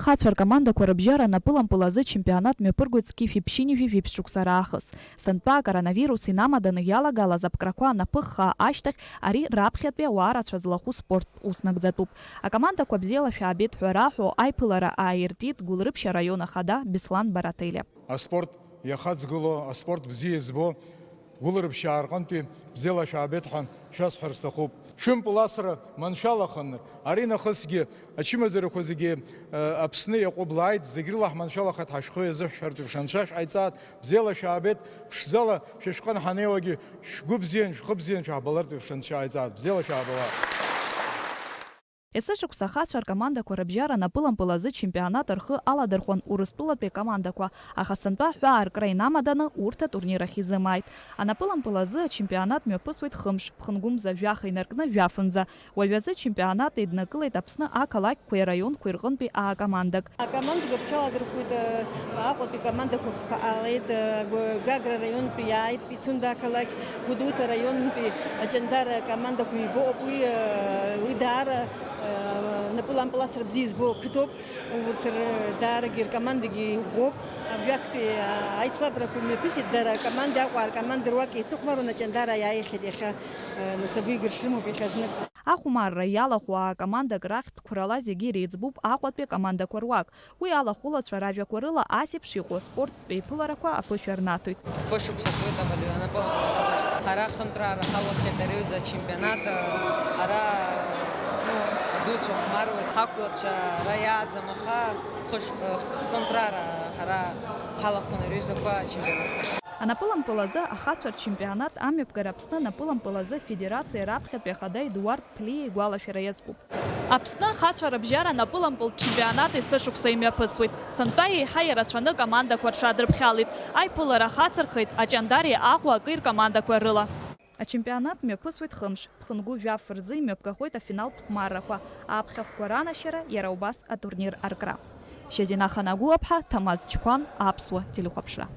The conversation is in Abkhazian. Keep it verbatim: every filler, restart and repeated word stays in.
Ахацәа ркомандақәа рыбжьара напылампыл азы ачемпионат мҩаԥыргоит зқьи жәшәи ԥшьынҩажәи жәиԥшь шықәса раахыс. Сынтәа акоронавирус инамаданы иалагалаз аԥкрақәа анаԥыххаа ашьҭахь, ари раԥхьатәи ауаа рацәа злахәу спорттә ус нагӡатәуп. Акомандақәа бзиала шәаабеит ҳәа раҳәо аиԥылара ааиртит Гәылрыԥшь араион ахада Беслан Барателиа. Аспорт иахаҵгыло, аспорт бзиа избо, Гәылрыԥшьаа рҟынтәи бзиала шәаабеит ҳәа шәасҳәар сҭахуп. Шәымпыл асра маншәалаханы, ари нахысгьы ачымазарақәа зегьы, э, Аԥсны иаҟәыблааит, зегь рыла ҳманшәалахеит, ҳашәхы иазышәҳәартә еиԥш анцәа шәҟаиҵааит, бзиала шәаабеит, ԥшӡала шәышәҟәы анҳанеиуагьы шәгәы бзиан, шәхы бзиан шәаҳбалартә еиԥш анцәа иааиҵааит, бзиала шәаабалааит. Есышықәса ахацәа ркомандақәа рыбжьара напылампыл азы ачемпионат рхы аладырхәон Урыстәылатәи акомандақәа, аха сынтәа аҳәаа аркра инамаданы урҭ атурнир ахь изымааит. Анапылампыл азы ачемпионат мҩаԥысуеит хымш, ԥхынгәымза жәаха инаркны жәафынӡа. Уажәазы ачемпионат еиднакылеит Аԥсны ақалақьқәеи араионқәеи рҟынтәи аакомандак. Акомандақәа рҽаладырхәит, э, Аҟәатәи командақәа хԥа ҟалеит, э, Гәы-, Гагра араионтәи иааит, Пицунда ақалақь, Гәдоуҭа араионтәи Аҷандара акомандақәа ибоуп. Уи, э, уи даара, э, напылампыл асра бзиа избо ақыҭоуп. Урҭ р-, даарагьы ркомандагьы иӷәӷәоуп. Абҩақтәи, э, аицлабрақәа мҩаԥысит дара, акоманда Аҟәа аркоманда руак еицыхәмаруан, Аҷандара иааихьеит иахьа, э, нас агәыҩгьы шрымоуп иахьазнык. Ахәмарра иалахәу аакомандак рахьтә қәрала зегьы иреиҵбуп Аҟәатәи акомандақәа руак. Уи алахәылацәа ражәақәа рыла ас еиԥш иҟоу аспорттә еиԥыларақәа аԥышәа рнаҭоит. Хышықәса ҵуеит авалиу анапылампыл салоушьҭ. Ҳара ахынҳәра ҳалахеит ари аҩыза ачемпионат, ара, ну, адуцәа хәмаруеит, ҳақәлацәа ара иааӡам, аха хыш-, хынҳәра ҳара ҳалахәын ари аҩызақәа ачемпионат. Анапылампыл азы ахацәа рчемпионат амҩаԥгара Аԥсны анапылампыл азы афедерациа раԥхьатәи ахада Едуард Ԥлиа игәалашәара иазкуп. Аԥсны ахацәа рыбжьара анапылампылтә чемпионат есышықәса имҩаԥысуеит. Сынтәа еиҳа ирацәаны акомандақәа рҽаадырԥхьалеит. Аиԥылара хацырхеит Аҷандари Аҟәа акы ркомандақәа рыла. Ачемпионат мҩаԥысуеит хымш, ԥхынгәы жәаф рзы имҩаԥгахоит афиналтә хәмаррақәа, аԥхьахәқәа ранашьара, иара убас атурнир аркра. Шьазина Ханагәыаԥҳа, Ҭамаз Чқәан, Аԥсуа телехәаԥшра.